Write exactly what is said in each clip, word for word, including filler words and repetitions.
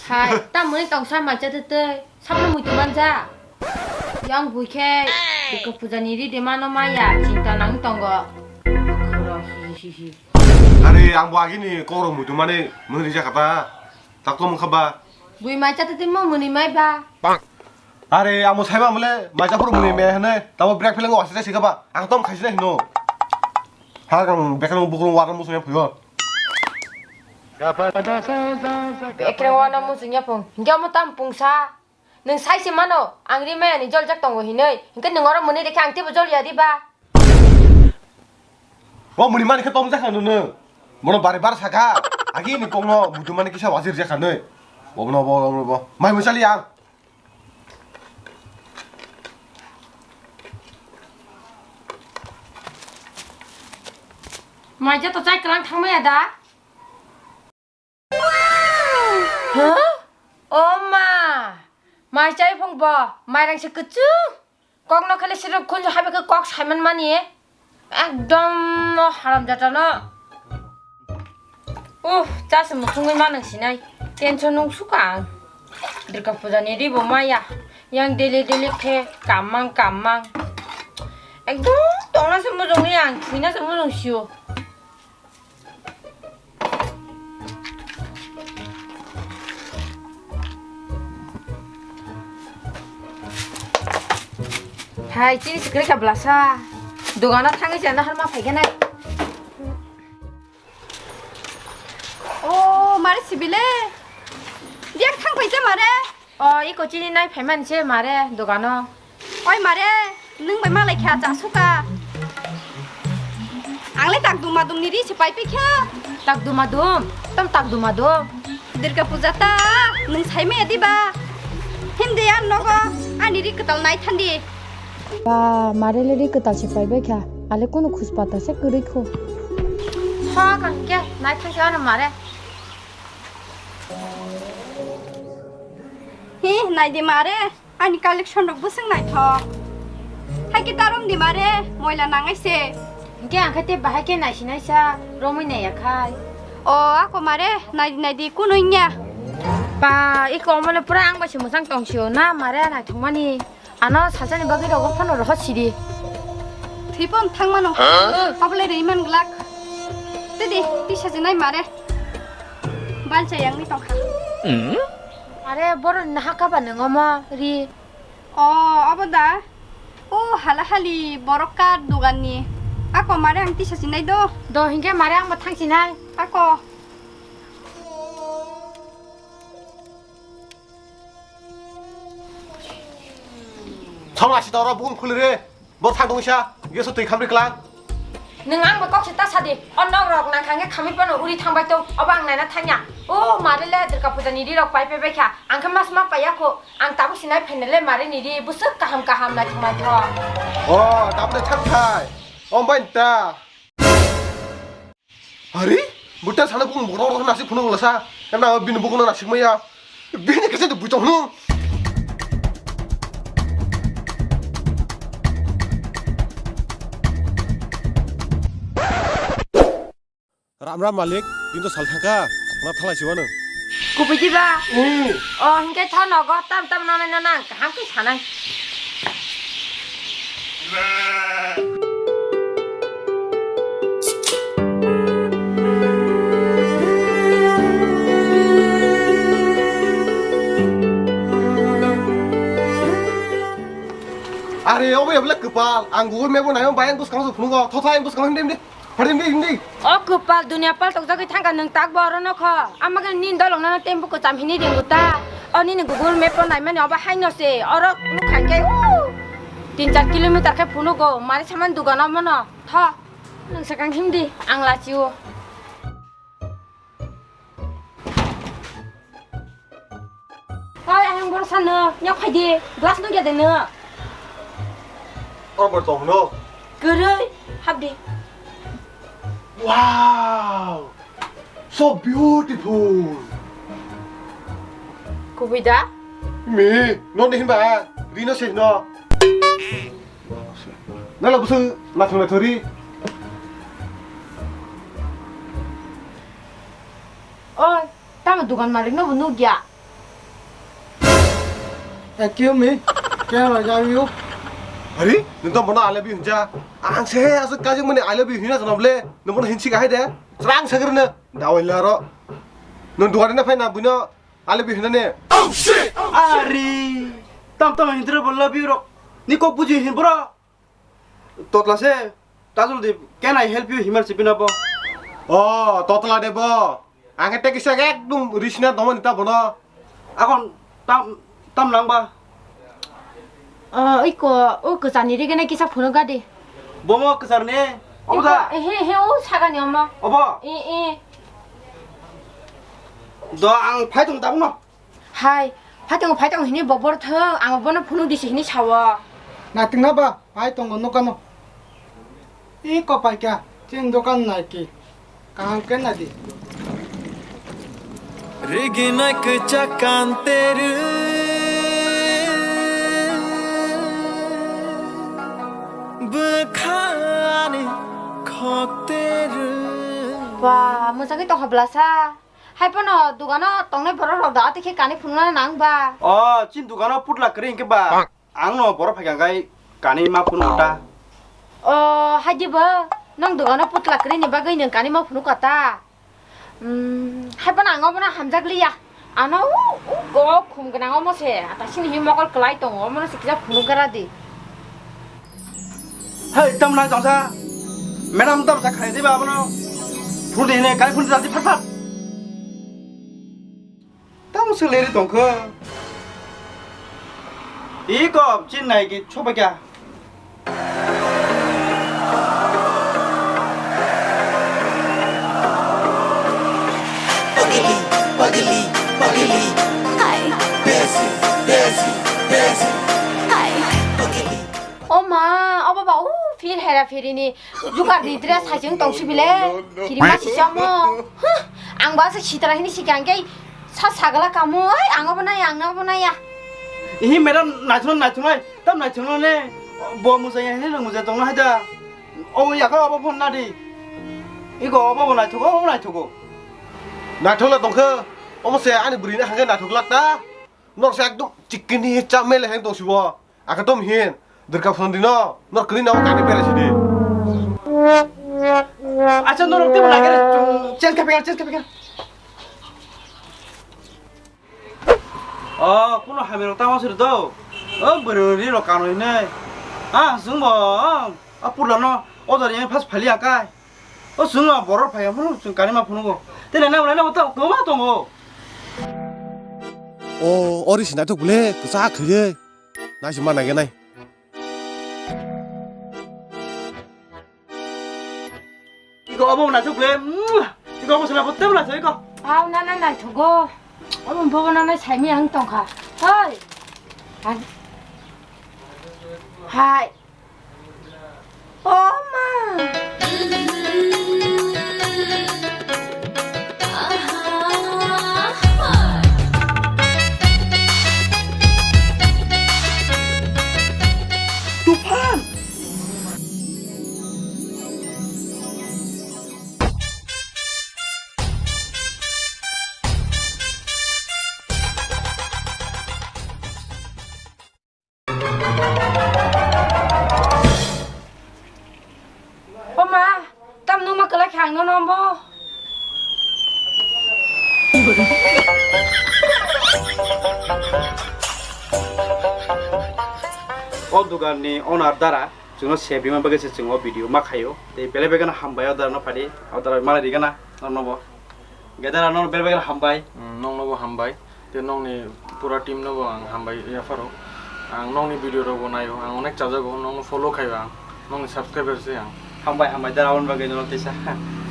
Hai, tamoni tongsa mai cha tei tei. Samno muitu manja. Yang bui khe, Durga puja ni ri de mano maya, chinta nang tongo. Khoro hi hi hi. Are, ang bo agini koro muitu mani mwnwi rija kha ta. Tak to mungkha ba. Bui mai cha tei tei mo mwnwi mai ba. Are, ang bo saiba mole, mai cha phuru mwnwi me hne. Tamo break feeling wa se sikha ba. Ang tom khaisina hino. Ha kang bekang bukrung waram musunya phuyo. Bekreng wana musunya phung. Hinkhe omo tam pungsa. Nwng sai se mano, ang ri maya ni joljak tongo hinwi. Hinkhe nwng oro mwnwi rekhe ang teibo jol ya di ba? O mwnwi mani khe tom jakha nwng. Mono bare bar sakha. Agi ni kongno muitu mani kisa wajir jakha nwi. Bobo no bo, bo, bo. Mai mwsali ang. Mai ja to chai klang thang maya da? Huh? O ma! Mai chai phung bo, mairang se kuchuk. Kok no khale sirok khunju habe khe kok saiman mani. Ekdom no haram jata no. Uff, cha se muchungwi manang sinai. Tension nung suka ang. Durga puja ni ri bo maya. Yang daily daily khe kamang kamang. Ekdom tongna se mujung ni ang, thwina se mujung sio. Hai, chini sikri kha blasa. Dogano thangwi chana harma phaikhe nai. O, mare sibile. Diak thang phaisa mare. O, iko chini nai phaimani se mare dogano. Oi mare, nwng bai malai kha cha suka. Ang le tak duma dum ni ri se pai pai kha. Tak duma dum, tam tak duma dum. Durga puja ta, nwng sai maya di ba? Himdi ya nogo, ani ri kwtal nai thandi. Ba, mare le ri kwtal se pai bai kha. Ale kunu khuspa ta se kwrwi kho. Ha, kan ke, nai thang se ano mare. Hi, nai di mare. Ani collection rok bwswk naithok. Hai khe ta rom di mare, moila nangai se. Hinkhe ang khe tei bahai khe naisi naisa romwi naiya khai. O, ako mare, nai di, nai di, kunu wngya. Ba, iko omono pura ang bai se mwchang tong sio na mare naithokmani. Ano salsani bagwi rogo phano rohor sidi. Thwi phano thang mano. Huh? Abo le rwi man glak. Tei di, tisa jinai mare. Balcha yangwi tongkha. Are, borok ni naha kaba nwng omo ri? O, abo da. O, hala hali borok kar dogan ni. Ako mare ang tisa sinai do. Do hinkhe mare ang bo thang sinai. Ako. Thang lasi toro bukung khuli re. Bo thang tong sa, geso twi khamri klang. Nwng ang bai kok se ta sadi. O nok rok nang kha khe khamri phano uri thang bai tong. Obo ang naina thangya. O mare le Durga puja ni ri rok pai pai bai kha. Ang khe mas ma paiya kho. Ang tabuk sinai phaina le mare ni ri bwswk kaham kaham naithok naithok. O, tabuk le thang thai. O bai ta. Hari, buta sana bukung borok rok nasik phunuk lasa. Kana bini bukung nasik maya. Bini kese tu buta hunu. Ram ram malik, din to sal thangka, ma thalai siwano. Kubui diba? Hmm. O, hinkhe tha nogo, tam tam nonai nonang, kaham khe sanai. Are, obo ya bela kwpal, ang Google Map o nayo, bayang bwskang se phunukgo, thotha ang bwskang himde himde. Hadi, hindi, hindi. O kwpal, dunia paltokjagwi thangkha nwng tak bo oro nokho. Amagani nini dolongno tembo kwcham hinwi ringo ta. O nini Google Map o naimani obo haino se. Oro nukha khe, uh, tin char kilometer khe phunugo. Mari saman dugano mono. Tho. Nwng sakang hindi. Ang lachio. Oi, ayang borok sano, nyok phai di, glass nugya de no. Oro borok tong no. Kwrwi, hap di. Wow, so beautiful. Kubui da? Mi, no ni himba, rino se no. Nala busung nathung nathuri. Oi, Tamo dukan malik no bo nukya. Excuse me, can I love you? Hari, nung tong bono I love you hinja. Ang se asuk kajik mani I love you hina kana ble. Nung bono hinsi kahai de. Serang sagir ne. Dawai laro. Nung dukan na phai na buino I love you hina ne. Ari, tam tam hindre bo love you rok. Ni kok buji hin bro. Totla se, Tajul Deep, can I help you? Himar sipina bo. Oh, totla de bo. Ang te kisa ekdum risna tomani ta bono. Akon tam, tam nang ba? Ah, iko, o kwchani rigena kisa phunuk gadi. Bomo kwchar ne? Obo da? Iko, he, he, o sagani omo. Obo? E, e. Do ang phai tong tabung no. Hai, phaitong, phaitong hini bobor thung, ang bono phunuk disi hini sawo. Naitwng na ba, phai tongo nokano. I kopai kha, chini dokan nai ki. Kaham khe nai di. Rigi nai kwchak kanteru. Bwkhani khokteru. Ba, mwchangwi tongkha bwlasa. Hai phano dukano tongnai borok rok da, tei khe kani phunukna nang ba? O, chini dukano putla kwrwi hwnkhe ba, ang no borok phaikha khe kani ma phunuk ta. O, hai di bo, nong dukano putla kwrwi ni bagwi nwng kani ma phunuk ka ta? Hmm, hai phano ang obono hamjak liya. Ano u, u go khum gwnang omo se, ata sini hi mokol kwlai tongo, omono se kisa phunuk gra di. Hei, tam nai tongsa. Madam tam sa khai diba abono. Phur di hine, kai phur di, phat phat. Tam se leri tongkho. I ko chin nai ki choba kya? Pagili, pagili, pagili. Hai. Besi, besi, besi. Hai. Pagili. O ma, o baba, u, phir hera phirini jukar ni dress hai chwng tong sibile. Kirima si chamo. Huh, ang ba se sitra hini sikang kei sa sagala kamo, ai, ang obo nai, ang obo nai ya. Ihi madam, naithok naithok nai, tam naithok nai ne. Bo mujai ya hini mujai tong nai da. O ya ka obo phone na di. Iko obo bo naithok, obo naithok. Naithok la tongkhe, obo se ani bwrwi na hangke naithok la ta. Nor se ekdom chikini cha mele hang tong sibo. Aka tom hin, Durga Phondi no, nor kini namo kani pera sidi. Acha, nor te bana kare, change ka pekar, change ka pekar. Oh, kuno hamiro tamo sir do. Oh, bwrwi ri ro kano hinai. Ah, sung bo, ah, purla no, order yang pas phali akai. Oh, sung no, borok phai, hmm, sung kani ma phunuk go. Te na, na, na, ta, koma tongo. Oh, ori sinaithok bole, kwchak khaiye. Naisi ma naigenai. Iko obo naithok le. Iko obo sala botte bla iko. Au nana naithogo. Obo bobo nana saimi ang tongkha. Hoi. Hai. Hai. O ma. Tuphan. O ma, tam nung ma kwlai kha ang no nombo. O dugan ni owner dara chwngno sep rima bagwi se chwng o video ma khaio. Tei belai belai kheno hambai o dara no phadi, o dara malai rigana norno bo. Gedara no belai belai kheno hambai. Hmm, nongno bo hambai. Tei nongni pura team no bo ang hambai yapharo. Ang nongni video rok bo naio, ang onek chajago, nongno follow khaio ang, nongni subscriber se ang. Hambai, hambai, dara, aboni bagwi nono teisa.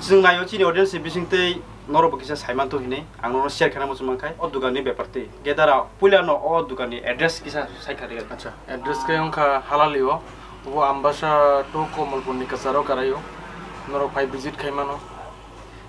Chwng naio chini audience ni bising tei norok bo kisa saiman tong hinwi ang nono share khaina muchung mankhai o dugan ni bepar twi. Gedara, puila no o dugan ni address kisa sai kha di. Acha, address khe wngkha Halali o, obo Ambasa two Komolpur ni kwcharo karaio, norok phai visit khai mano.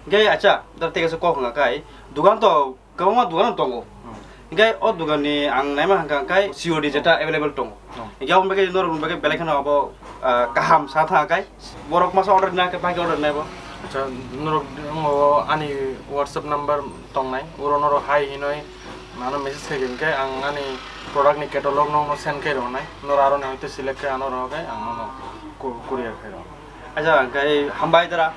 Hingke acha, dara tei kaisa kok hwnka kai, dugan to kwbangma dugan tongo. Hmm. Hingke o dugan ni ang naima hwnka kai C O D jeta available tongo. Hmm. Hingke aboni bagwi norok ni bagwi belai kheno abo, ah, kaham sa thang kai. Borok masa order rina khe bahai khe order rina bo. Acha, norok, o ani WhatsApp number tongnai, oro norok hai hinoi ano message khai khe ang ani product ni catalog nokno send khai rwnai, norok aroni hoite select khai ano rw khe ang nono ku-, courier khai rw. Acha, hwnkhe hambai dara.